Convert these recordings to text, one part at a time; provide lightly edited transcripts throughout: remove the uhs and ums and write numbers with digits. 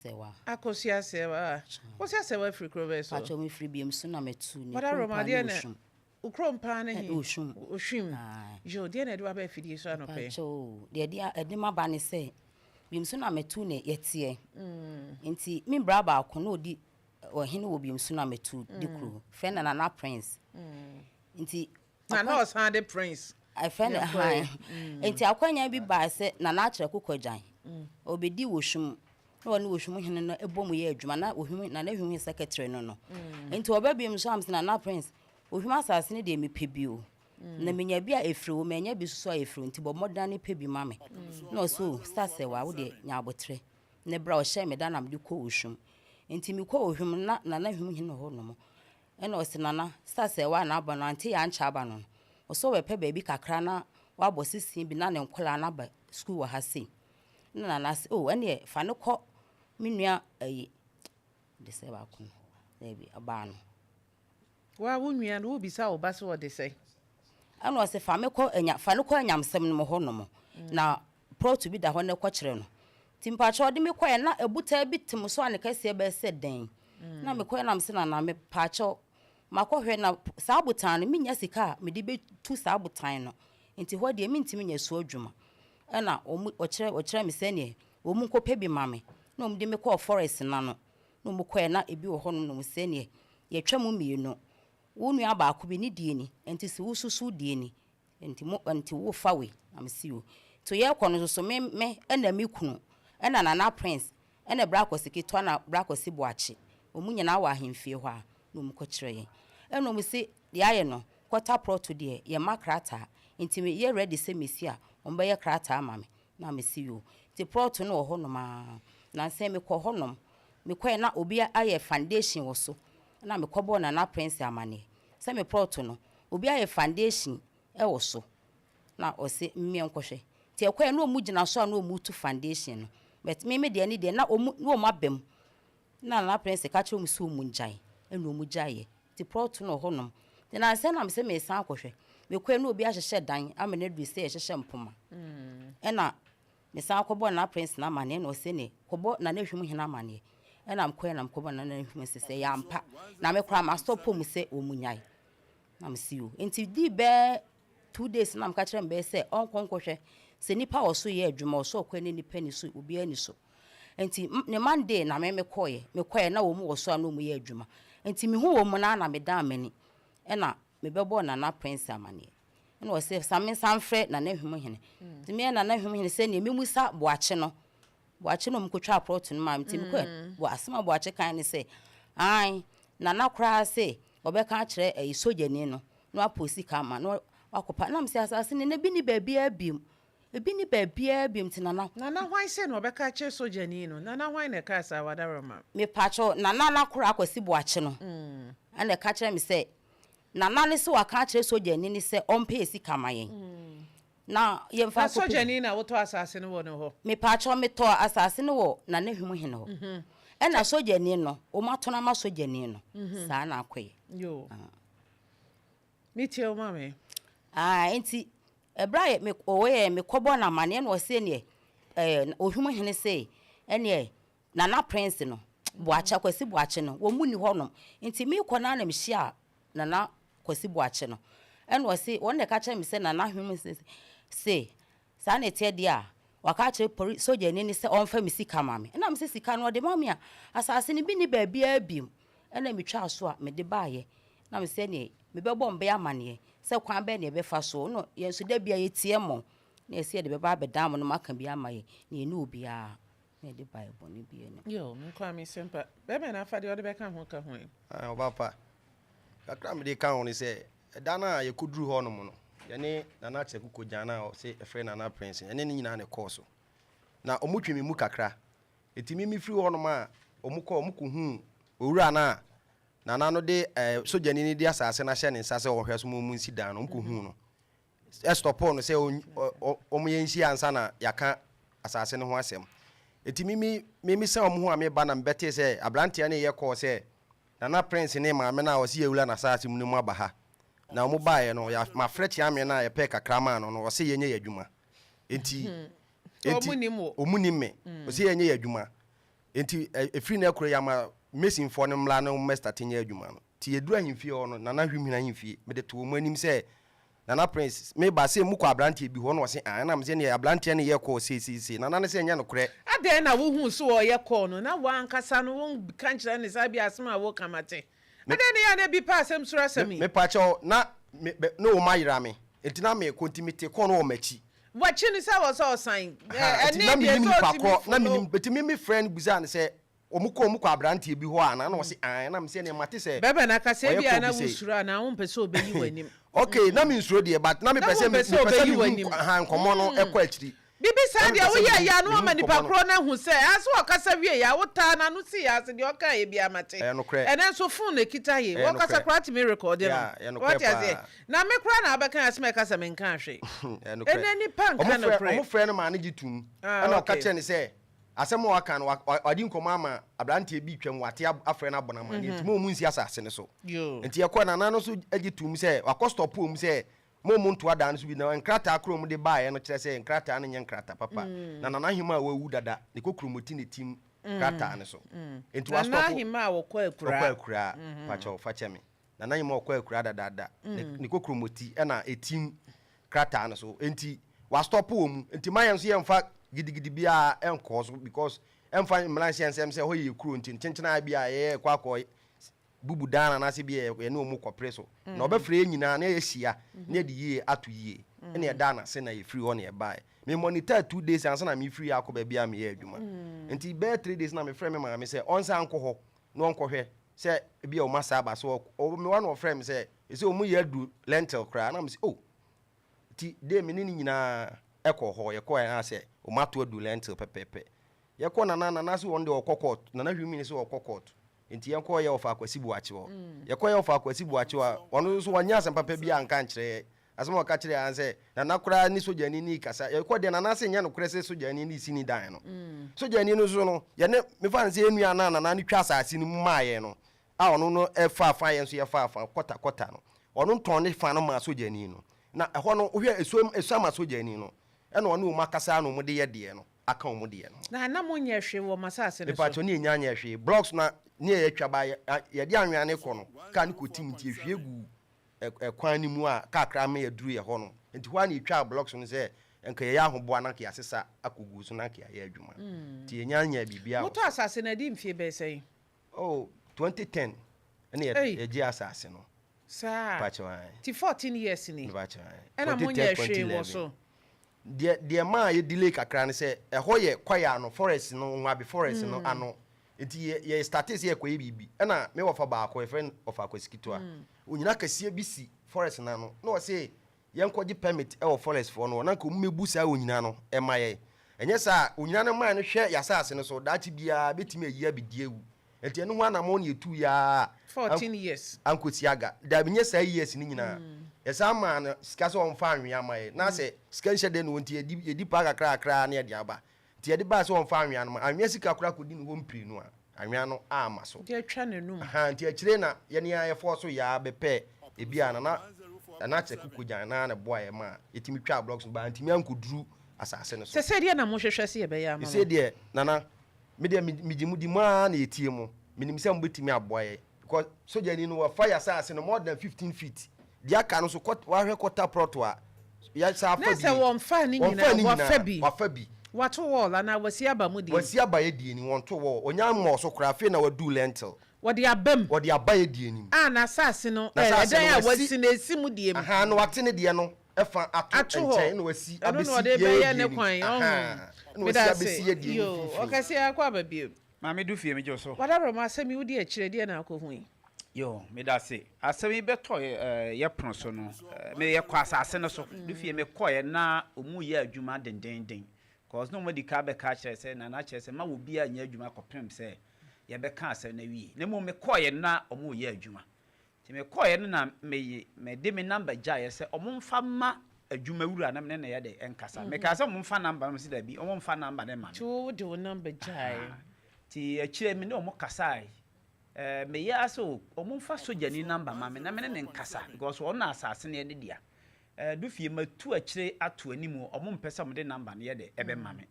Sɛwa. Akosua Sɛwa. Akosua Sɛwa firi kuro bɛn so? Pakyɛ me firi Biam so na me tu ne Mother kurom Roma paa ne deɛ na Oshum. wo kurom paa ne he? Oshum. Oshum. Aye. Yo, deɛ na ɛde waba afidie so anɔpɛ yi? Pakyɛ o, deɛ ɛde ɛde maba ne sɛ Biam so na me tu ne yɛteɛ. Nti me bra baako na ɔdi ɔhene wɔ Biam so na me tu di kuro. Frɛ no Nana Prince. Nti Na na ɔsan de Prince. Ɛfɛ no hann. Nti akwanya bi baa sɛ Nana Akyerɛ Kokɔgyan. Ɔbɛdi Wohwim. Na ɔne Wohwim hene no bɔ mu yɛ adwuma. Na Wohwim, Nana Hwim yɛ secretary no no. Nti ɔba biom nso am sɛ Nana Prince, Wohwim asase no deɛ mepɛ bi o. Na menya bi a ɛfiri wo, manya bi nso so a ɛfiri wo. Nti bɔ mmɔden na pɛ bi ma me. Na ɔse o, Star wo deɛ nya aboterɛ. Ne berɛ a ɔhyɛɛ me da na mede kɔ Wohwim. Nti mekɔ Wohwim no na Nana Hwim hene wɔ hɔ nom. Ɛna ɔse Nana, star sɛ wa na aba no ante yɛ ankyɛ aba no no, ɔse ɔbɛpɛ baabi kakra na wabɔ sesee bi na ne nkwadaa no aba sukuu wɔ ha sei. Ɛna Nana se oh ɛneɛ fa no kɔ me nua ayi, de sɛ baako no, daabi ɔbaa no. Waa wo nua no wobisa wo ba sɛ ɔde sɛn? Ɛna ɔse fa me kɔ anya, fa no kɔ anyamsɛm no mu hɔ nom na Plot bi da hɔ na kɔkyerɛ no. Nti mpakyɛw ɔde me kɔɛ na abutaa bi te mo so a ne kɛseɛ bɛyɛ sɛ dɛn. Na mekɔɛ na mese nana mepaakyɛw makɔhwɛ na saa abotan no mennya sika a mede bɛtu saa abotan no nti hɔ deɛ mentumi nyɛ so adwuma. Ɛna wɔn ɔkyerɛ ɔkyerɛ me sɛdeɛ wɔn nkɔpɛ bi ma me na wɔn de me kɔɔ forest no ano na wɔn kɔɛ na ebi wɔ hɔnom na wɔn sɛdeɛ yɛtwa mu mmienu wo nua baako bi ne deɛ ni nti sɛ wosusu deɛ ni Nti mo nti wo fa wei na me se o. Nti yɛkɔ no nso me me ɛna me kunu ɛna Nana Prince ɛna Bra Kwasi ketewa na Bra Kwasi Boakye wɔn nyinaa wɔ ahemfie hɔ a na wɔn kɔ kyerɛ yɛn. Ɛna wɔn se deɛ ayɛ no kɔta prɔto deɛ yɛ mma krataa nti me yɛ ready sɛ me si a wɔn bɛyɛ krataa ama me na me se yoo. Nti prɔto no wɔ hɔ nom aa nansa yi me kɔ hɔ nom me kɔɛ na obi ayɛ foundation wɔ so ɛna me kɔ bɔɔ Nana Prince amaneɛ sɛ me prɔto no Obi ayɛ foundation wɔ so na ɔse mmea nkɔhwɛ. Nti ɛkɔɛ na ɔmo gyina so a na ɔmo tu foundation no. But me me deɛ ne deɛ na ɔmo na ɔmo aba mu. Na Nana Prince ka kyerɛ ɔmo sɛ ɔmo ngyae ɛna ɔmo gyaeɛ. Nti plot no wɔ hɔ nom. Nti nansa na mese mesan akɔhwɛ. Mekɔɛ na obi ahyehyɛ dan ama no aduru sɛ yɛhyehyɛ mpoma. Ɛna mesan kɔbɔɔ Nana Prince no amaneɛ na ɔse ne kɔbɔ Nana Ahwim hene amaneɛ. Ɛna mekɔɛ na mekɔbɔɔ Nana Ahwim sɛ sɛ ɛyɛ ampa. Na me koraa mastop ɔmo sɛ ɔmo nyae. Na mese o. Nti dii bɛɛ 2 days na meka kyerɛ mbɛɛ sɛ ɔnkɔ nkɔhwɛ sɛ nipa wɔ so yɛ adwuma ɔso ɔkɔ ne nipa ni so obiara ni so. Nti ne Monday na me mekɔɛ mekɔɛ na wɔn wɔ so a na wɔn yɛ adwuma. Nti mehu wɔn mu na na medan m'ani ɛna mebɛbɔɔ Nana Prince amaneɛ. Ɛna ɔse sa me nsa mfrɛ Nana Hwim hene. Nti meyɛ Nana Hwim hene sɛ nea memusa Boakye no. Boakye na ɔmkɔtwa aprɔto no maa me. Nti mekɔɛ asɛm a Boakye kan ne sɛ ae Nana koraa se ɔbɛka akyerɛ ɛyi sogyani no na wapɔ sika ama na wakɔpa. Na mesɛ asase no na ebi ni baabiara biom. Ebi ni baabiara biom nti Nana. Nana hwan se na ɔbɛka akyerɛ sogyani no? Nana hwan na ɛkaa saa Wadaroma? Mepakyɛw Nana no akora Akwasi Boakye no ɛna ɛka kyerɛ me sɛ Nana no se waka akyerɛ sogyani no sɛ ɔmpɛ sika ma yɛn na yɛmfa Na nkɔpɛ bi. sogyani na wotɔ asase no wɔ ne hɔ? Mepakyɛw metɔɔ asase no wɔ Nana Hwim hene hɔ. Ɛna sogyani no wɔn atɔn ama sogyani no. Saa na akɔyɛ. Yoo. Metie wo maame. Ah, nti ɛberɛ a me ɔyɛ mekɔbɔ no amaneɛ na ɔse neɛ ɛɛ Ohwim hene se ɛneɛ Nana Prince no Boakye Kwasi Boakye no wɔn mu ni hɔnom nti mekɔ no ara na mehyia Nana Kwasi Boakye no ɛna ɔse wɔn na ɛka kyerɛ me sɛ Nana Hwim se saa na ɛteɛ deɛ a waka akyerɛ pori sogyani no sɛ ɔmfa me sika ma me ɛna mese sika no ɔde ma me a asase no bi ni baabiara biom ɛna metwaa so a mede baayɛ na mesɛ neɛ mebɛbɔ mbɛ amaneɛ sɛ kwan bɛn na yɛbɛfa so no yɛn nso da bia yɛtie mo na yɛsɛ yɛde bɛba abɛdan mo no maka bi ama yɛ na yɛne obiara na yɛde baeɛ bɔne bi anim. Yo, me Kwame Sempa, bɛrima na afa deɛ ɔde bɛka ho ka ho yi. Ah, ɔba pa. Kakra a mede ka ho ne sɛ, ɛda no a yɛkɔduru hɔ nom no, yɛne Nana Kyerɛku Kogyan no a ɔse ɛfrɛ Nana Prince no, yɛne ne nyinaa na ɛkɔɔ so. Na wɔtwe me mu kakra. Enti me mefiri hɔ nom a, wɔkɔɔ, wɔkɔhuu owura no a Nana no de, eh, sogyani no de asase no ahyɛ ne nsa sɛ ɔnhwɛ so ma wɔnsi dan no, wɔkɔhuu no. Ɛstɔpoo no sɛ wɔn yɛn nhyia ansa na yɛaka asase no ho asɛm. Eti me me me mesa wɔn ho a meba na mebɛtee sɛ aberanteɛ no reyɛ kɔɔ sɛ Nana Prince ne maame no a ɔse yɛwura n'asase mu no mu aba ha. Na wɔn baeɛ no, yɛ mafrɛ Kyeame no a yɛpɛɛ kakra maa no no, ɔse yɛnyɛ yɛn adwuma. Enti, enti Wɔn nim wo. wɔn nim me. Ɔse yɛnyɛ yɛn adwuma. Nti ɛfiri nnɛ koro yi ama masonfoɔ no mmra na wɔmmɛ starte nyɛ adwuma no. Nti yɛduru ahemfie hɔ no, Nana Hwimhene ahemfie, mede too wɔn anim sɛ, Nana Prince, meba sei mokɔ abranteɛ bi hɔ? Ɛna ɔse aane. Ɛna mese ɛneɛ abranteɛ no yɛ call sei sei sei. Nana no se ɛnyɛ nokorɛ. Adɛn na wohuu sɛ ɔreyɛ call no na w'ankasa no wonka nkyerɛ no saa bi asɛm a woka mate? Adɛn na ɛyɛ a na ebi pɛ asɛm suro asɛm yi? Mepakyɛw, na me bɛ na wɔn ayera me nti na mekɔ nti mete call no wɔ m'akyi. W'akyi no sɛ wɔ sɛ ɔsan. Ahaa, nti Ɛne na deɛ menim sɛ nipa ɔtumi korɔ, na follow. menim, nti me me frɛ no bisaa no sɛ wɔn kɔ wɔn kɔ abranteɛ bi hɔ anaa, na ɔse aane, na mese ɛneɛ mate sɛ Bɛrima no akasa ɔyɛ ebia call na bi sei. wosuro anaa wompɛ sɛ ɔbɛyi w'anim. Okay, na mensuro deɛ but na Na mepɛ sɛ wompɛ me sɛ mepɛ sɛ ɔbɛyi mehu w'anim. nkɔ ahaa nkɔmmɔ no ɛkɔ akyiri. Biribi saa Na deɛ mepɛ sɛ woyɛeɛ mehu a na mehu wama nipa nkɔmmɔ no. korɔ no ahu sɛ aa sɛ ɔkasa wieeɛ a wotaa n'ano sii ase deɛ ɔkaeɛ biara mate. Ɛyɛ nokorɛ. Ɛnɛ nso phone na ɛkita yei Ɛyɛ wɔkasa nokorɛ. koraa tumi rekɔɔde no. Yeah, ɛyɛ nokorɛ Wate aseɛ? paa. Na me koraa na wobɛka asɛm a ɛka sɛ menkaa hwee. Ɛyɛ nokorɛ. Ɛnɛ nipa nka Ɔmo frɛ nokorɛ. ɔmo frɛ no maa no gye toom. Ah, Ɛna ɔka okay. kyerɛɛ no sɛ asɛm a waka no wa wa wadi nkɔmmɔ ama abranteɛ bi retwam wate ab afrɛ no abɔ no amaneɛ nti ma ɔmo nsi asase no so. Yoo. Nti yɛkɔɛ Nana no nso gye toom sɛ wakɔ stop ɔmo sɛ Mo mo ntoa daa no so bi na nkrataa koro a wɔde baeɛ no kyerɛ sɛ nkrataa no nyɛ nkrata papa. Na Nana Ahima a wawu dada ne kokuromoti na ɛtim krataa no so. Enti Nana wastɔpo. Ahima a ɔkɔ akuraa. Ɔkɔ akuraa. Pakyɛw fa kyɛ me. Nana Ahima a ɔkɔ akuraa dadaada ne ne kokuromoti na ɛtim krataa no so. Enti wastɔpo wɔ mu. Enti ma yɛn nso yɛmfa gidigidi biara nkɔɔ so because ɛmfa mmara nhyɛ nsɛm sɛ ɛhɔ yɛ yɛ kuro nti nkyenkyena bi a yɛyɛ kɔ akɔ bubu dan no anaasɛ bi a yɛne wɔn kɔpere so na ɔbɛfrɛ yɛn nyinaa na yɛahyia na yɛde yie ato yie ɛna yɛdaa no ase na yɛfiri hɔ na yɛbaeɛ. Me monitor 2 days ansa na mefiri akɔ baabi a meyɛ adwuma nti bɛyɛ 3 days na mefrɛ me maame sɛ ɔnsan nkɔ hɔ na ɔnkɔhwɛ sɛ ebi a wɔn asa aba so mewa na ɔfrɛ me sɛ ɛsɛ wɔn yɛ adu lentil koraa na me sɛ oh nti de me ne ne nyinaa ɛkɔ hɔ yɛkɔɔ yɛn sɛ wɔn ato adu lentil pɛpɛɛpɛ. Yɛkɔ nana nana sɛ wɔn deɛ ɔkɔ court. Nana Hwimini sɛ ɔkɔ court nti yɛnkɔ yɛ ɔfa Akwasi Boakye hɔ. Yɛkɔ yɛ ɔfa Akwasi Boakye hɔ a, ɔno nso wanyɛ asɛm papa bi anka ankyerɛ yɛn. Asɛm a ɔka kyerɛɛ yɛn ara sɛ Nana koraa ne sogyani no rekasa. Yɛkɔ deɛ Nana se nyɛ nokorɛ sɛ sogyani no resi ne dan no. Sogyani no nso no, yɛne, mefa no sɛ yɛn nua no a Nana no twa asase no mu maa yɛn no, a ɔno no faa fa yɛn nso yɛfaa fa, kɔta kɔta no, ɔno tɔn ne fa no maa sogyani no. Na ɛhɔ no, wohwɛ ɛsuam, ɛsua ma sogyani no, ɛna ɔne wɔn akasa na wɔde yɛ deɛ no. Aka wɔn deɛ no ho. Na na monyɛ hwee wɔ mo asase no so. Mepakyɛw, ne yɛnnya nyɛɛ hwee. Blocks no a ne yɛatwa ba yɛde anwea no rekɔ no, kaa no kɔtim nti yɛhwie guu kwan no mu a kaa koraa ma yɛduru yɛ hɔ no. Nti hɔ ara na yɛtwaa blocks no sɛ nka yɛyɛ ahoboa na anka yɛasesa akɔgu so na anka yɛayɛ adwuma. Nti yɛnnya nyɛɛ biribiara wɔ Motɔɔ so. asase no adi mfeɛ bɛyɛ sɛn? Oh, 2010 ɛna Ei! yɛgyee asase no. Saa? Mepakyɛw, ae. Nti 14 years ni Mepakyɛw, ae. ɛna 2010, monyɛɛ hwee wɔ 2011. so? Deɛ deɛ ɛmaa yɛ delay kakra ne sɛ ɛhɔ yɛ kwaeɛ ano, forest no, Nwabi forest no ano. Nti yɛ yɛ startee sɛ yɛkɔyɛ biribi. Ɛna me wɔfa baako, yɛfrɛ no wɔfa Akwasi Ketewa, onyina kɛseɛ bi si forest no ano. Na ɔse yɛnkɔgye permit wɔ forest foɔ no hɔ na nka wɔn mmɛbu saa onyina no mma yɛn. Ɛnyɛ saa a, onyina no mmaa no hwɛ yɛn asase no so, daakye biara bɛtumi ayi abɛdi awu. Nti ɛno ho anamɔn na yɛtuu yɛ ara 14 years. Ankosi aga. Dabi nyɛ saa years no nyinaa. Yɛsan maa no sika sɛ ɔmfa anwea ma yɛn. Na sɛ sika nhyɛ da nni hɔ nti yɛdi yɛdi paa kakra kakra na yɛde aba. Nti yɛde bae sɛ ɔmfa anwea no ma. Anwea sika koraa kɔdi ne hɔ mprenu a, anwea no amma so. Nti atwa n'anum. Ahaa nti akyire na yɛne ara yɛfɔɔ so yɛ ara bɛpɛɛ ebi a Nana Nana Kyɛku Kogyan no ara na ɛboaa yɛn maa yɛtumi twaa blocks no but antumi ankɔduru asase no so. Sɛsɛɛ deɛ na mohwehwɛ sɛ yɛbɛyɛ ama mo? Sesei deɛ Nana, Me deɛ me megye mo di, mo ara na yɛtie mo. Menim sɛ mobɛtumi aboa yɛn because sogyani no wafa yɛn asase no more than 15 feet. Deɛ aka no nso kɔ wahwɛ kɔta prɔto a yɛsan afa Na bi. sɛ wɔmfaa ne Wɔmfaa nyinaa, ne wɔafa nyinaa, bi. wafa bi. Wɔato wall anaa wɔasi aba mu deɛ? Wɔasi aba yɛ deɛ ni, wɔnto wall. Ɔnya mmɔɔ so koraa, afei na wadu lentil. Wɔde aba mu. Wɔde aba yɛ deɛ nim. A n'asase no, ɛ, N'asase ɛdan no a wasi. wasi no esi mu deɛ mu. Ahaa, na wate ne deɛ no fa ato Ato hɔ. nkyɛn na wasi Ɛno na abɛsi ɔde yɛn bɛyɛ deɛ ne nim. kwan, ɔho. Ahaa, na wasi Meda ase. abɛsi yɛ deɛ nim Yoo, mfimfini. ɔkɛseɛ akɔ aba bio. Maame du fie megye wo so. Wadaworoma, asɛm yi wodi akyire, deɛ na akɔhu yi? Yoo, meda ase. Asɛm yi bɛtɔ yɛ pono so no, me yɛkɔ asase no so. Du fie mekɔeɛ na ɔmu yɛ adwuma dendenden. Cause na ɔmo adi kan abɛka akyerɛ sɛ Nana kyerɛ sɛ mma obiara nyɛ adwuma kɔpem sɛ yɛbɛka asɛm no awie. Na mmom mekɔeɛ no na ɔmo reyɛ adwuma. Nti mekɔeɛ no na me mede me number gyaeɛ sɛ ɔmo mfa mma adwuma wura na me ne no yɛ dɛ nkasa. Mekaa sɛ ɔmo mfa number no, ɔmo se dabi, ɔmo mfa number no mma me. Nti wo de wo number gyaeɛ. Ahaa. Nti akyire me ne ɔmo kasae. Ɛɛ meyɛ ara sɛ o, ɔmo mfa sogyani number ma me na me ne no nkasa because ɔno na asaase no yɛ ne dea. Ɛɛ fie matu akyire ato anim o, ɔmo mpɛ sɛ ɔmo de number no yɛ dɛ ɛbɛma me.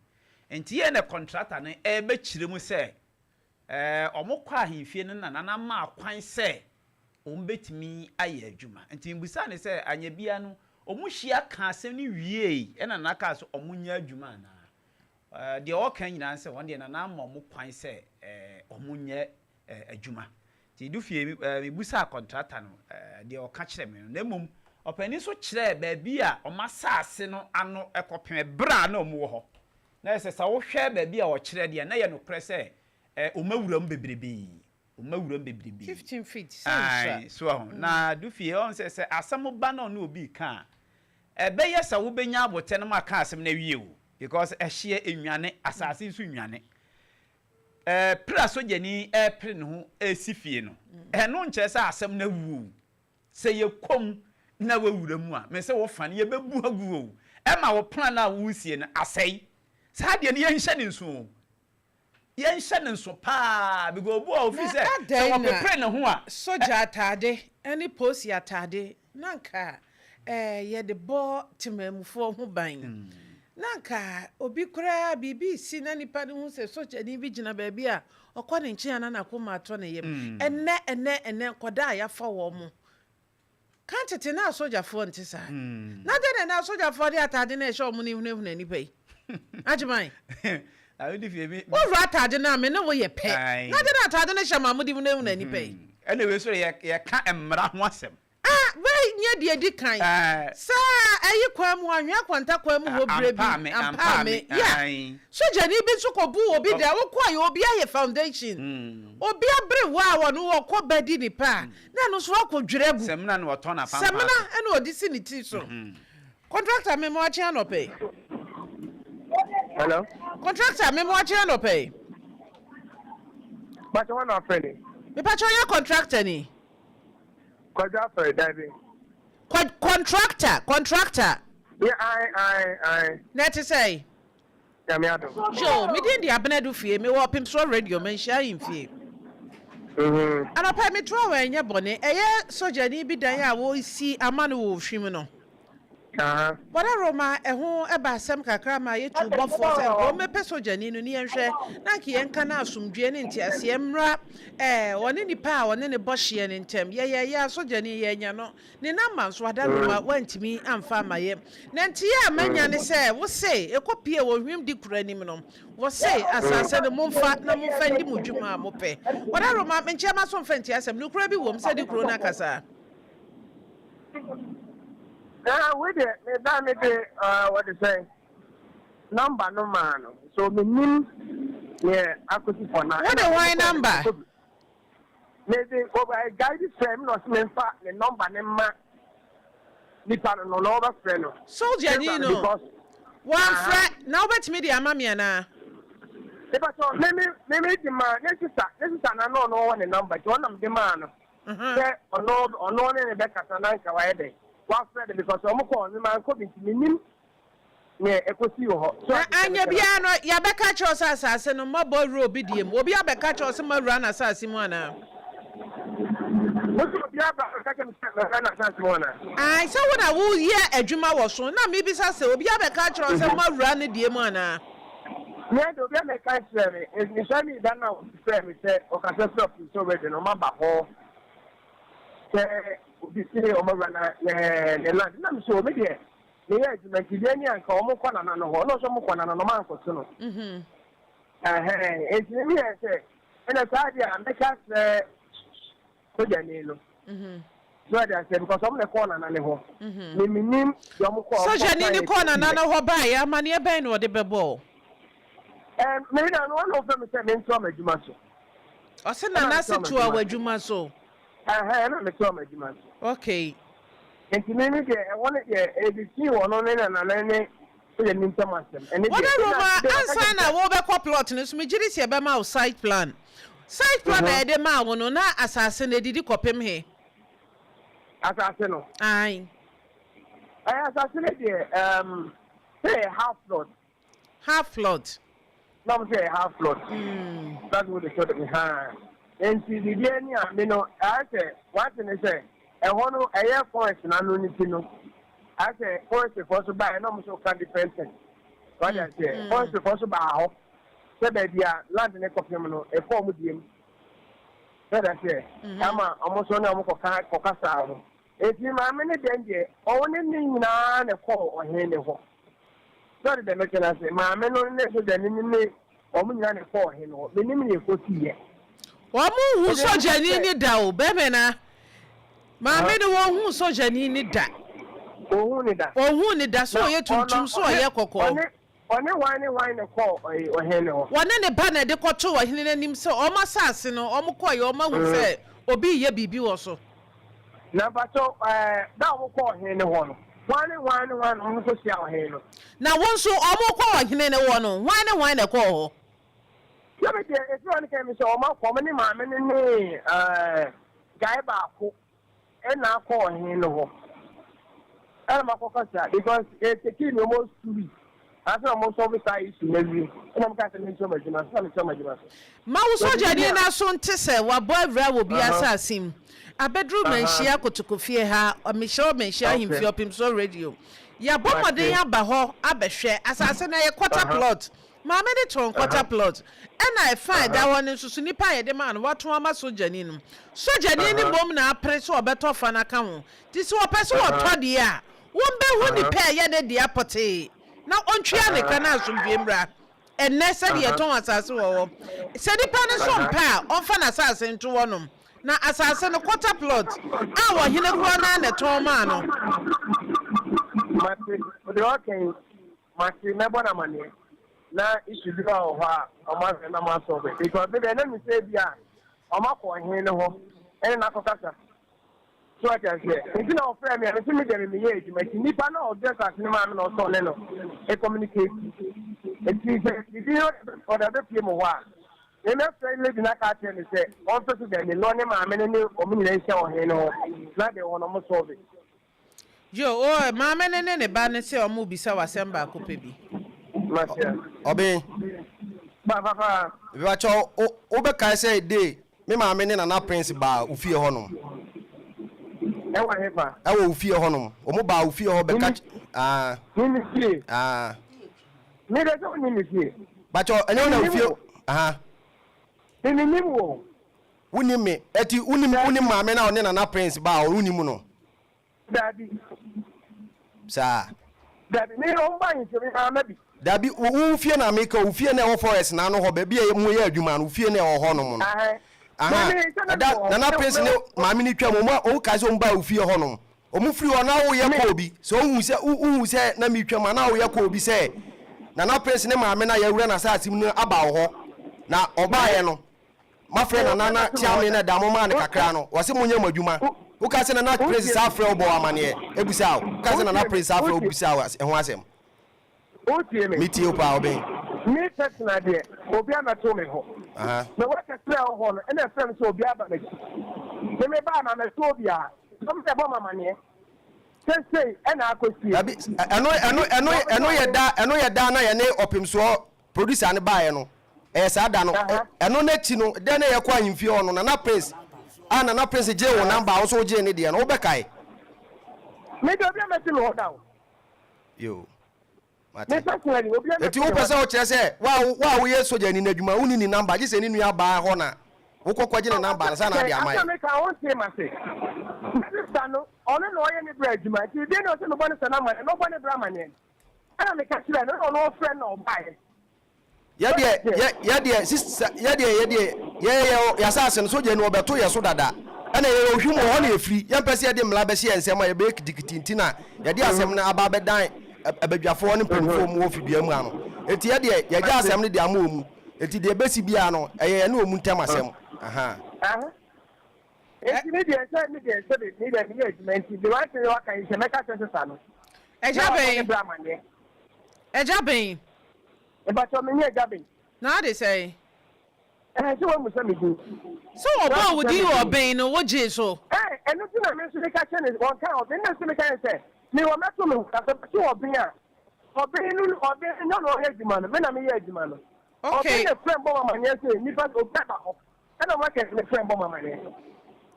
Nti yɛ na contractor no ɛɛbɛkyerɛ mu sɛ. Wɔkɔ ahemfie no na Nana maa kwan sɛ wɔbɛtumi ayɛ adwuma. Nti mebisaa no sɛ anyɛ biara no wɔhyia kaa asɛm no wiei ɛna Nana kaa sɛ wɔnyɛ adwuma anaa? Deɛ ɔka nyinaa ne sɛ wɔn deɛ Nana ama wɔn kwan sɛ wɔnyɛ adwuma. Nti yɛdu fie mebisaa kɔntrata no deɛ ɔka kyerɛɛ me no. Na mmom ɔpanin nso kyerɛɛ baabi a wɔn asase no ano kɔpem berɛ a na wɔwɔ hɔ. Na ɛsɛ sɛ wohwɛ baabi a ɔkyerɛ deɛ, na ɛyɛ nokorɛ sɛ wɔn awura mu bebrebe, wɔn awura mu bebrebe. 15 feet, sɛ nsua. Ae, so ahu. Na du fie, ɔhu sɛ sɛ asɛm ba na ɔne obi reka a, ɛbɛyɛ sɛ wobɛnya abotɛ no ma aka asɛm no awie o, because ɛhyeɛ nnwane, asase nso nnwane. Ɛɛ, pere a sogyani repere ne ho resi fie no, ɛno nkyerɛ sɛ asɛm no awu o. Sɛ yɛkɔ mu na woawura mu a, mese wo fa no, yɛbɛbu agu o. Ɛma wo plan a woresie no asɛe. Saa deɛ no yɛnhyɛ no nso o. Yɛnhyɛ no nso paa because obi wɔ hɔ ɔfiri Na sɛ sɛ adɛn na wɔpepere ne ho a, ɛ. sogya ataade ne polisi ataade na anka yɛde bɔ temanmufoɔ ho ban? Na anka obi koraa biribi resi na nipa no hu sɛ sogyani bi gyina baabi a, Ɔkɔ ne nkyɛn a na n'akoma atɔ ne yam. Ɛnnɛ, ɛnnɛ, ɛnnɛ, nkwadaa a yɛafa wɔn. Kan tete na asogyafoɔ nte saa. Na dɛn na ɛnnɛ asogyafoɔ de ataade no a ɛhyɛ wɔn no rehunahuna nnipa yi? Agyeman, wowura ataade no a, me ne wo yɛ pɛ. Na dɛn na ataade no hyɛ mo a mode hunahuna nnipa yi? Ɛnna wei nso yɛka mmara ho asɛm. A Wei nyɛ deɛ ɛdi kan. Saa ayi kwan mu, anwea kwanta kwan mu hɔ berɛ bi, Ampaame, yeah, sogyani bi nso kɔbuu obi da, wokɔeɛ, obi ayɛ foundation, obi aberewa a ɔno ɔkɔ ba di ne pɛ a, na ɛno nso wakɔdwiri agu. Samina na ɔtɔn n'apampaa so. Samina na ɔde si ne ti so. Contractor, me moakye anɔpa yi. Hello. Contractor, me moakye anɔpa yi. Pakyɛ wɔn na afrɛ ni. Mepakyɛ ɔyɛ contractor ni. Kwadwo Afɛre, dabi. Kwa, contractor, contractor. Yeah, ae, ae, ae. Na ɛte sɛn? Nyame adom. Yoo, me din de Abena Dufie, mewɔ Ɔpemsoɔ Radio, Manhyia Ahemfie. Anɔpa yi metoa wɔ ɛnyɛ bɔne, ɛyɛ sogyani bi dan a wɔresi ama no wɔ Ohwim no. Wɔdaworo ma ɛho ba asɛm kakra ma yɛtuu bɔfoɔ sɛ nka ɔmmɛpɛ sogyani no ne yɛnhwɛ na anka yɛnka na asomdwoeɛ ne nteaseɛ mmra ɔne nipa a ɔne no bɔ hyeɛ no ntam. Yɛyɛeɛ a sogyani yɛannya no, ne namba nso adaworoma wantumi amfa amma yɛ. Na nteɛ a manya ne sɛ wose ɛkɔpie wɔ hwim di kuro anim no, wɔse asase no momfa na momfa ndi mo dwuma a mopɛ. Wɔdaworo ma menkyɛ m'aso mfa ntie asɛm, nokorɛ bi wom sɛ di kuro no akasa. Na wei deɛ me ba me de wɔde sɛn nɔmba no maa no so menim neɛ akɔsi fɔ na. Wode hwan nɔmba? Mede guy bi frɛ me na ɔse memfa ne nɔmba ne ma nipa no no na wɔbɛfrɛ no. Sogyani no wɔamfrɛ na wobɛtumi de ama me anaa? Mepatɔ me me me de ma ne sista ne sista na na ɔno ɔwɔ ne nɔmba nti ɔnam de maa no. Sɛ ɔno ɔno ne ne bɛkasa na anka wayɛ dɛn wafrɛ no because ɔmo kɔɔ me mankɔ bi nti mennim neɛ ɛkɔsii wɔ hɔ so Na ate sɛ anyɛ meka no biara no yɛabɛka akyerɛ wo sɛ asase no mmɔbɔ awura obi deɛ mu. Obi abɛka akyerɛ wo sɛ moawura n'asase mu anaa? Wo sɛ obi aba abɛka kyerɛ me sɛ mawura n'asase mu anaa? Ae, sɛ wo na woyɛ adwuma wɔ so na mebisa sɛ obi abɛka akyerɛ wo sɛ moawura ne deɛ mu anaa? Me de obi abɛka kyerɛ me, mesɔre me da no a obi frɛɛ me sɛ ɔkasa firi ɔfiri sɛ ɔbɛdwe no, ɔmaba hɔ sɛ obi se ɔmawura na ne ne land na me so me deɛ meyɛ adwuma nti deɛ ni anka ɔmo kɔ nana no hɔ na ɔsɛ ɔmo kɔ nana no ɔmo ankɔto no ɛhɛn nti ne meyɛ sɛ ɛna saa deɛ a mɛka kyerɛ sogyani no. So ɔde aseɛ because ɔmo na ɛkɔɔ nana ne hɔ. Me me nim deɛ ɔmo kɔɔ. Sogyani no kɔɔ nana no hɔ baeɛ amaneɛ bɛn na ɔde bɛbɔɔ wo? Ɛɛ me da no ɔna ɔfrɛ me sɛ me ntoa m'adwuma so. Ɔse nana se toa w'adwuma so. Ɛhɛn ɛna me toa m'adwuma so. Okay. Nti me me deɛ ɛhɔ no deɛ ɛyɛ between ɔno ne nana no ne Woyɛ me ntam asɛm. Ɛne deɛ. Wode Roma ansa na wobɛkɔ plot no so, megye di sɛ yɛbɛma wo site plan. Site plan a yɛde maa wo no, na asase no edidi kɔpem he? Asase no? Ae. Ɛɛ, asase no deɛ, ɛɛm, sɛ ɛyɛ half plot. Half plot. Na wɔn sɛ ɛyɛ half plot. That's what they told me. Haa. Nti biribi ani a me no, ayɛ sɛ one thing ne sɛ, ɛhɔ no ɛyɛ forest n'ano no ti no. Asɛ forestry foɔ so baeɛ na ɔmo so ka different thing. Wate aseɛ? Forestry foɔ so baa hɔ. Sɛ baabi a land no kɔpem no, ɛkɔ wɔn deɛ mu. Sɛ ɔde aseɛ, ama wɔn nso ne wɔn kɔka kɔkasaa ho. Enti maame no dɛn deɛ, ɔne ne nyinaa na ɛkɔɔ ɔhene no hɔ. Sɛ ɔde dɛm kyɛ no ase, maame no ne sogyani no ne wɔn nyinaa na ɛkɔɔ ɔhene no hɔ. Mennim nea ɛkɔsiiɛ. Wɔn nhu sogyani no da o, bɛmɛna. Maame no wɔn hu sogyani no da. Ohun ne da. Ohun ne da, so ɔyɛ tuntum, so ɔyɛ kɔkɔɔ. Ɔne hwan ne hwan na ɛkɔɔ ɔhene no hɔ? Wɔne ne ba na ɛde kɔtoo ɔhene no anim sɛ wɔn asase no, wɔkɔeɛ, wɔahu sɛ obi reyɛ biribi wɔ so. Na mpakyɛw, ɛɛ, da a wɔkɔɔ ɔhene no hɔ no, hwan ne hwan ne hwan na wɔkɔhyiaa ɔhene no? Na wo nso, wɔrekɔ ɔhene no hɔ no, hwan ne hwan na ɛkɔɔ hɔ? Na me deɛ, ɛfiri hɔ no kae me sɛ wɔakɔ, wɔne maame no ne ɛɛ, guy baako. Ɛna akɔ ɔhen no hɔ ɛna makɔ kasa because it take me almost 2 weeks ansa na ɔmo solve saa issue no awie ɛna ɔmo kaa sɛ menkyerɛ ɔmo adwuma so na mekyerɛ ɔmo adwuma so. Ma wo sogyani no aso nte sɛ wabɔ awura wɔ bi asase mu. Abɛduru Manhyia Kotokofie ha, mehyɛ wɔ Manhyia Ahemfie Ɔpemsoɔ Radio. Yɛabɔ mmɔden aba hɔ abɛhwɛ. Asase no ɛyɛ quarter plot. Maame no tɔn quarter plot ɛna ɛfa a ɛda hɔ no nso so nipa a yɛde maa no watɔn ama sogyani no. Sogyani no mmom na apere sɛ ɔbɛtɔ fa no aka ho. Nti sɛ ɔpɛ sɛ ɔtɔ deɛ a, wɔmbɛhu nipa a ɛyɛ ne dea pɔtee na ɔntua ne ka na asomdwoeɛ mmra. Ɛnnɛ sɛdeɛ yɛtɔn asase wɔ hɔ. Sɛ nipa no nso mpɛ a, ɔmfa n'asase nto hɔnom. Na asase no quarter plot a ɔhene korɔ no ara na ɛtɔn maa no. Mate deɛ ɔka yi. Mate, mɛbɔ no amaneɛ na issue bi ba wɔ hɔ a ɔmo ahwɛ na ɔmo asɔlve because me deɛ na nim sɛ ebia ɔmo akɔ ɔhen no hɔ ɛne no akɔkasa so wate aseɛ nti na ɔfrɛ me a mese me deɛ me meyɛ adwuma nti nipa na ɔde asase no maa me na ɔsɛ ɔne no communicate nti sɛ biribi ɔde abɛpie mu hɔ a me mɛfrɛ lady no aka akyerɛ no sɛ ɔmfɛ so dani na ɔne maame no ne ɔmo nyinaa nhyia ɔhen no hɔ na deɛ wɔ no ɔmo sɔlve. Joe, oh, maame no ne ne ba no se ɔmo rebisa wo asɛm baako pɛ bi. Ɔben. Ba papa. Mepakyɛw, wo, wobɛkae sɛ day me maame ne Nana Prince baa wo fie hɔnom? Ɛwɔ hefa? Ɛwɔ wo fie hɔnom. Wɔn baa wo fie hɔ bɛka. Me, Ah. me me fie. Ah. Me de sɛ wonim me fie. Pakyɛw, ɛnyɛ wo na wo fie. Aha. Me menim wo. Wonim me. Ɛti wonim, wonim maame no a ɔne Nana Prince baa hɔ, wonim no? Dabi. Saa. Dabi, me wɔn ba nso me maa ma bi. Dabi, wo wo fie na meka, wo fie na ɛwɔ forest na ano hɔ, baabi a mo yɛ adwuma no, wo fie na ɛwɔ hɔ nom no. Aha, ɛda Nana Prince ne maame no twam, wɔn wɔn kae sɛ wɔn baa wo fie hɔ nom. Wɔn firi hɔ na woyɛ kɔɔ bi, sɛ wohu sɛ wohu sɛ na metwam a na woyɛ kɔɔ bi sɛ Nana Prince ne maame no a yɛawura n'asase mu no aba wo hɔ, na ɔbaeɛ no. Mafrɛ Nana na Kyeame na da mo maa no kakra no wɔse monyɛ mo adwuma. Woka sɛ Nana Prince saa frɛ wo bɔ wo amaneɛ ɛbusaa wo. Woka sɛ Nana Prince saa frɛ wo busaa wo ɛho asɛm. Wotie me? Metie wo paa Obeng. Me personal deɛ obi abɛto me hɔ. Me workers na ɛwɔ hɔ no ɛna ɛfrɛ me sɛ obi aba m'akyi. Me me baa ma mɛto obiara. Dɔm na ɛbɔ me amaneɛ. Sɛ sei ɛna akɔsie. Dabi ɛno ɛno ɛno ɛno yɛ da ɛno yɛ da na yɛne ɔpemsoɔ Producer no baeɛ no, ɛyɛ saa da no. Ɛno no akyi no, dɛn na yɛkɔ ahemfie hɔ no, Nana Prince, a Nana Prince gyee wo number a wo nso wogyee ne deɛ no, wobɛkae? Me deɛ obi ammɛte me hɔ da o. Yo, mate. Me personally, obi ammɛte Eti me wopɛ hɔ sɛ da. wokyerɛ sɛ wo a wo a woyɛ sogyani no adwuma, wonni ne number, gye sɛ ne nua baa hɔ na wokɔ kɔgye ne number ansa na ade ama Asɛm yɛ. meka wo ntee m'ase. Me sister no, ɔno na ɔyɛ ne bra adwuma, nti deɛ na ɔsɛ mebɔ ne sɛ no amanneɛ, na ɔbɔ ne bra amanneɛ. Ɛna meka kyerɛɛ no, ɛna ɔno ɔfrɛ no na ɔbaeɛ. Yɛdeɛ yɛ yɛdeɛ sista yɛdeɛ yɛdeɛ yɛ yɛ yɛasase no sogya ni ɔbɛto yɛ so dada ɛna yɛyɛ ohwim wɔ hɔ na yɛfiri yɛmpɛ sɛ yɛde mmara bɛhyɛ yɛn nsam a yɛbɛyɛ kitikiti nti na yɛde asɛm no aba abɛdan abadwafoɔ ne mpanimfoɔ mu wɔ fidua mu ano enti yɛdeɛ yɛgya asɛm no de ama wɔn mu enti deɛ ɛbɛsi biara no ɛyɛ yɛne wɔn ntam asɛm aha. Enti me deɛ sɛ me deɛ sɛbe me deɛ meyɛ adwuma nti deɛ wate sɛ waka yi sɛ mɛka kyerɛ sesa no Agya na wabɔ bɛn? ne bra amaneɛ. Agya bɛn? Mpakyɛw menyɛ agya bɛn. Na ade sɛn? Ɛhɛn sɛ wamu sɛ me din. Sɛ wɔbɔɔ wo din wɔ ɔbɛn no wogyee so? Ɛɛ ɛno nti na me nso meka kyerɛ no wɔnka ɔbɛn na nso meka kyerɛ no sɛ mewɔ mɛto me ho na sɛ mɛto ɔbɛn a ɔbɛn no ɔbɛn no nyɛ ɔno ɔyɛ adwuma no me na meyɛ adwuma no. Okay. Ɔbɛn na frɛ mbɔ me amaneɛ sɛ nipa obi aba hɔ. Ɛna workers no frɛ bɔ me amaneɛ.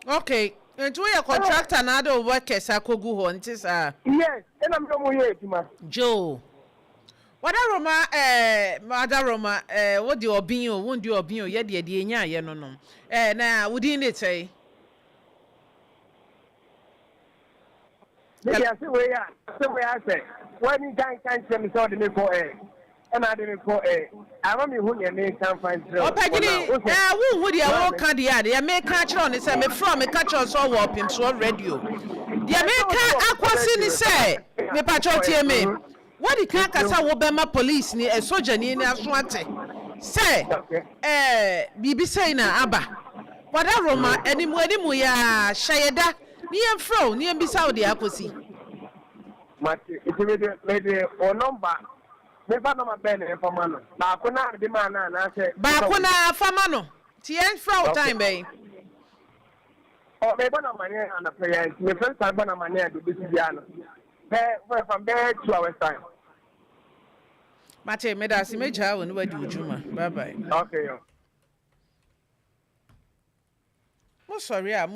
Okay, nti woyɛ contractor na ade wo workers akɔgu hɔ, nte saa? Yes, ɛna me ne ɔmo yɛ adwuma. Joe, Wadaroma eh, Wadaroma eh, wo de ɔben o, wo ndi ɔben o, yɛ deɛ deɛ enya yɛ no nom. Eh, na wo din de sɛn? Me deɛ ase wei a, ase wei asɛ, wani nka nka nkyerɛ me sɛ ɔde me kɔ eh. Ɛna ade me kɔ ɛ, ama me hu deɛ meka mfa nkyerɛ wo. Ɔpagyini, ɛɛ, wonhu deɛ woreka deɛ a, deɛ meka akyerɛ wo ne sɛ, mefrɛ wo meka kyerɛ wo sɛ ɔwɔ Ɔpemsoɔ radio. Deɛ meka akɔsi ne sɛ, mepakyɛw tie me, woadi kan aka sɛ wobɛma polisini, ɛ, sogyani no aso ate sɛ, ɛɛ, biribi sei na aba. Wadaworoma, animu animu yi ara, hyɛ yɛ da ne yɛmfrɛ wo ne yɛmmisa wo deɛ akɔsi. Mate, nti mede, mede wo nɔmba Memfa nɔma bɛn na memfa ma no? Baako no a mede maa no anaasɛ? Baako no ara, fa ma no. Nti yɛmfrɛ wo time bɛn? Oh, mebɔ no amaneɛ anɔpa yi ara nti mefrɛ no san bɔ no amaneɛ a deɛ ɔbɛsi biara no bɛyɛ fa bɛyɛ 2 hours time. Mate, meda ase, mɛgyaa wo ne wadi wo dwuma. Bye bye. Okay. Mo sɔre a.